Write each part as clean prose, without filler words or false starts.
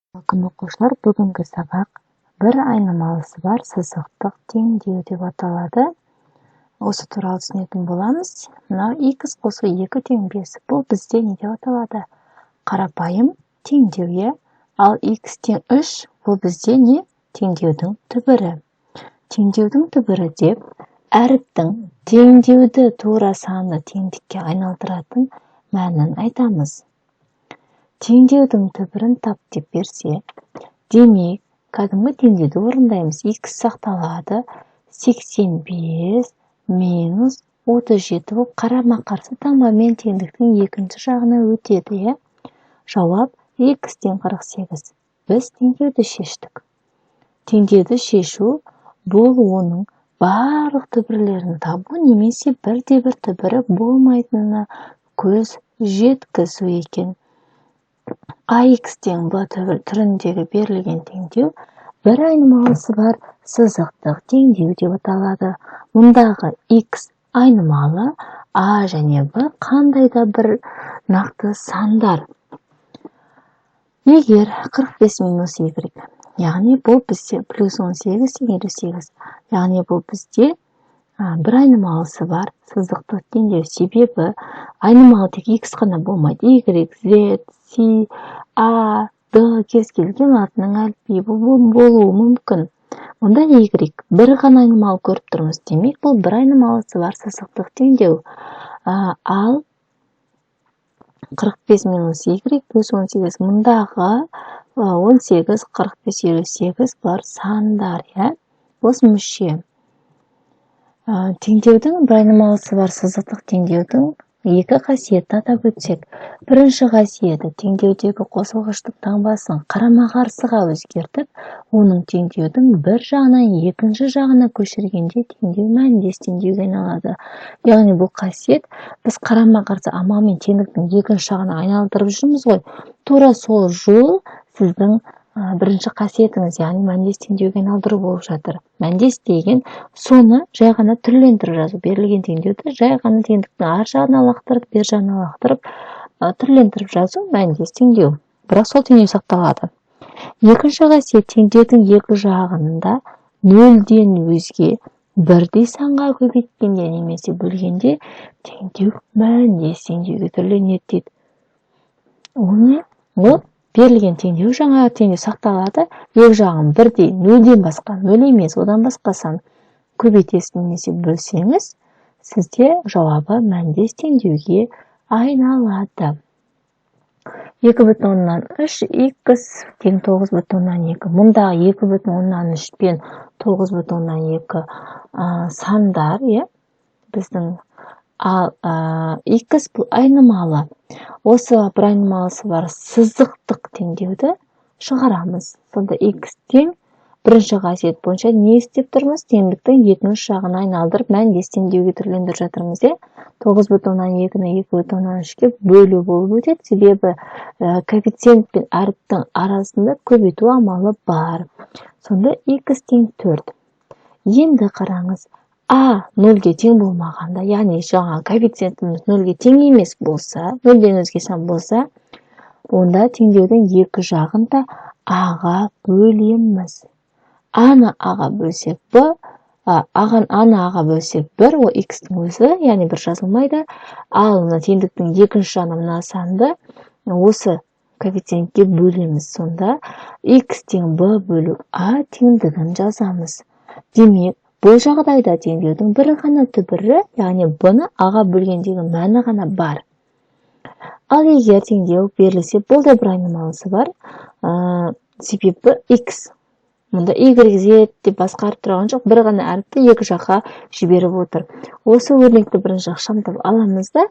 Күн, оқушылар! Бүгінгі сабақ «Бір айнымалысы бар сызықтық теңдеу» деп аталады. Осы туралы түсінетін боламыз. Мынау x қосу 2 тең 5. Бұл бізде не деп аталады? Қарапайым теңдеу, иә? Ал x тең 3, бұл бізде не? Теңдеудің түбірі. Теңдеудің түбірі деп әріптің теңдеуді тура санды теңдікке айналдыратын мәнін айтамыз. Теңдеудің түбірін тап деп берсе, демек, кәдімгі теңдеуді орындаймыз. X сақталады, 85 минус 37 болып қарама-қарсы таңбамен теңдіктің екінші жағына өтеді, иә? Жауап x тең 48. Біз теңдеуді шештік. Теңдеуді шешу — бұл оның барлық түбірлерін табу немесе бірде-бір түбірі болмайтынына көз жеткізу екен. Ax тең b түріндегі берілген теңдеу бір айнымалысы бар сызықтық теңдеу деп аталады. Мұндағы x айнымалы, а және b қандай да бір нақты сандар. Егер 45 минус y, яғни бұл бізде плюс 18 тең 58, яғни бұл бізде бір айнымалысы бар сызықтық теңдеу, себебі айнымалы тек x қана болмайды: y, z, c, a, d, кез келген латынның әліпбиі болуы мүмкін. Мұнда y бір ғана айнымалы көріп тұрмыз, демек, бұл бір айнымалысы бар сызықтық теңдеу. Ал 45 минус y плюс 18, мұндағы 18, 45, 58 бұлар сандар, иә, бос мүше. Теңдеудің бір айнымалысы бар сызықтық теңдеудің екі қасиетін атап өтсек. Бірінші қасиеті: теңдеудегі қосылғыштың таңбасын қарама-қарсыға өзгертіп, оның теңдеудің бір жағынан екінші жағына көшіргенде, теңдеу мәндес теңдеуге айналады. Яғни бұл қасиет: біз қарама-қарсы амалмен теңдіктің екінші жағына айналдырып жүрміз ғой, тура сол жол сіздің бірінші қасиетіңіз, яғни мәндес теңдеуге айналдыру болып жатыр. Мәндес деген соны жай ғана түрлендіріп жазу. Берілген теңдеуді жай ғана теңдіктің ар жағына лақтырып, бер жағына лақтырып, түрлендіріп жазу — мәндес теңдеу, бірақ сол теңдеу сақталады. Екінші қасиет: теңдеудің екі жағында нөлден өзге бірдей санға көбейткенде немесе бөлгенде, теңдеу мәндес теңдеуге түрленеді дейді. Ол не? Ол берілген теңдеу, жаңа теңдеу сақталады, екі жағын бірдей, нөлден басқа, нөл емес, одан басқа сан көбейтесіз немесе бөлсеңіз, сізде жауабы мәндес теңдеуге айналады. 2,3 х тең 9,2. Мұндағы 2,3 пен 9,2 сандар, иә, біздің. Ал x бұл айнымалы. Осы бір айнымалысы бар сызықтық теңдеуді шығарамыз. Сонда x тең, бірінші қасиет бойынша не істеп тұрмыз? Теңдіктің екінші жағына айналдырып, мәндес теңдеуге түрлендіріп жатырмыз, иә. 9,2-ні 2,3-ке бөлу болып өтеді, себебі коэффициент пен әріптің арасында көбейту амалы бар. Сонда x тең 4. Енді қараңыз, а нөлге тең болмағанда, яғни жаңа коэффициентіміз нөлге тең емес болса, нөлден өзге сан болса, онда теңдеудің екі жағын да а-ға бөлеміз. Аны а-ға бөлсек, б, аны а-ға бөлсек, бір, ол x-тің өзі, яғни бір жазылмайды. Ал мына теңдіктің екінші жағына мына санды осы коэффициентке бөлеміз. Сонда x тең b бөлу а теңдігін жазамыз. Демек, бұл жағдайда теңдеудің бір ғана түбірі, яғни b-ны а-ға бөлгендегі мәні ғана бар. Ал егер теңдеу берілсе, бұл да бір айнымалысы бар, себебі x мұнда y, z деп басқарып тұрған жоқ, бір ғана әріпті екі жаққа жіберіп отыр. Осы өрнекті бірінші ықшамдап аламыз да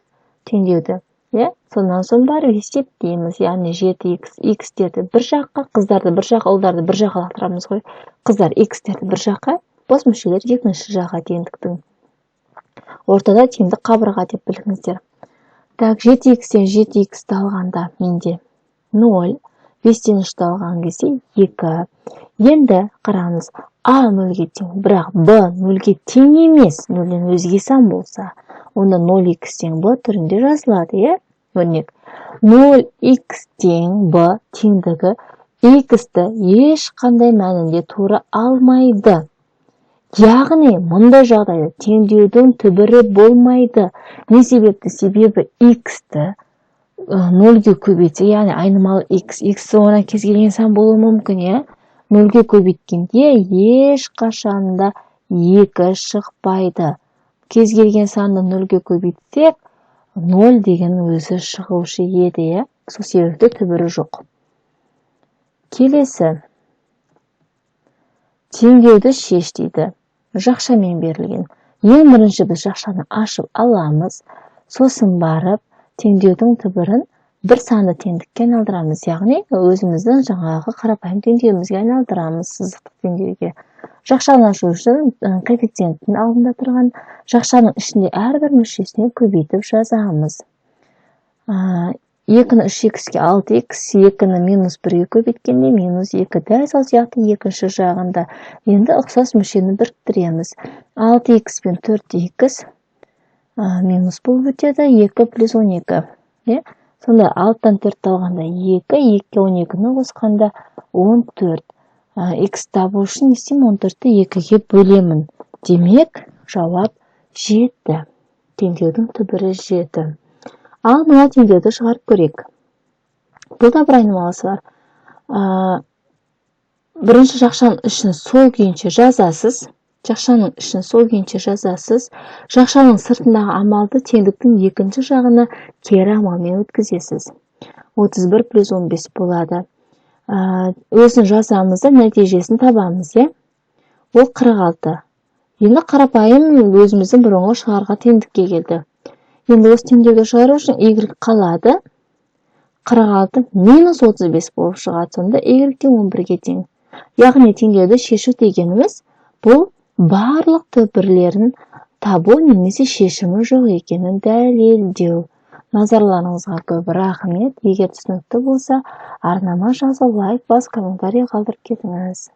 теңдеуді, иә, сонан соң барып есептейміз. Яғни жеті х, х-терді бір жаққа, қыздарды бір жаққа, ұлдарды бір жаққа лақтырамыз ғой. Қыздар, х-терді бір жаққа, бос мүшелер екінші жаққа. Теңдіктің ортада теңдік қабырға деп біліңіздер. Так, жеті х-тен жеті х-ті алғанда менде ноль, бестен үшті алған кезде екі. Енді қараңыз, а нөлге тең, бірақ б нөлге тең емес, нөлден өзге сан болса, онда ноль х тең б түрінде жазылады, иә. Өрнек: ноль х тең б теңдігі Х-ті ешқандай мәнінде тура алмайды. Яғни мұндай жағдайда теңдеудің түбірі болмайды. Не себепті? Себебі х-ті нөлге көбейтсе, яғни айнымалы х, х оңынан кез келген сан болуы мүмкін, иә? Нөлге көбейткенде ешқашанда 2 шықпайды. Кез келген санды нөлге көбейтсек, 0 деген өзі шығушы еді, иә? Сол себепті түбірі жоқ. Келесі теңдеуді шеш дейді. Жақшамен берілген. Ең бірінші біз жақшаны ашып аламыз, сосын барып теңдеудің түбірін бір санды теңдікке айналдырамыз, яғни өзіміздің жаңағы қарапайым теңдеуімізге айналдырамыз, сызықтық теңдеуге. Жақшаны ашу үшін коэффициенттің алдында тұрған жақшаның ішінде әрбір мүшесіне көбейтіп жазамыз. Екіні үш икске алты икс, екіні минус бірге көбейткенде минус екі. Дәл сол сияқты екінші жағында. Енді ұқсас мүшені біріктіреміз. Алты икс пен төрт икс минус болып өтеді, екі плюс 12, иә? Сонда алтыдан төртті алғанда екі, екіге 12-ні қосқанда 14. Икс табу үшін не істеймін? 14-ті екіге бөлемін. Демек, жауап 7. Теңдеудің түбірі 7. Ал мына теңдеуді шығарып көрейік. Бұл да бір айнымалысы бар. Бірінші жақшаның ішін сол күйінше жазасыз. Жақшаның ішін сол күйінше жазасыз. Жақшаның сыртындағы амалды теңдіктің екінші жағына кері амалмен өткізесіз. 31 плюс 15 болады. Өзін жазамыз да, нәтижесін табамыз, иә? Ол 46. Енді қарапайым өзіміздің бұрынғы шығарған теңдікке келді. Енді осы теңдеуді шығару үшін y қалады. 46 минус 35 болып шығады. Сонда y тең 11-ге тең. Яғни теңдеуді шешу дегеніміз бұл барлық түбірлерін табу немесе шешімі жоқ екенін дәлелдеу. Назарларыңызға көп рахмет. Егер түсінікті болса, арнама жазып, лайк басып, комментарий қалдырып кетіңіз.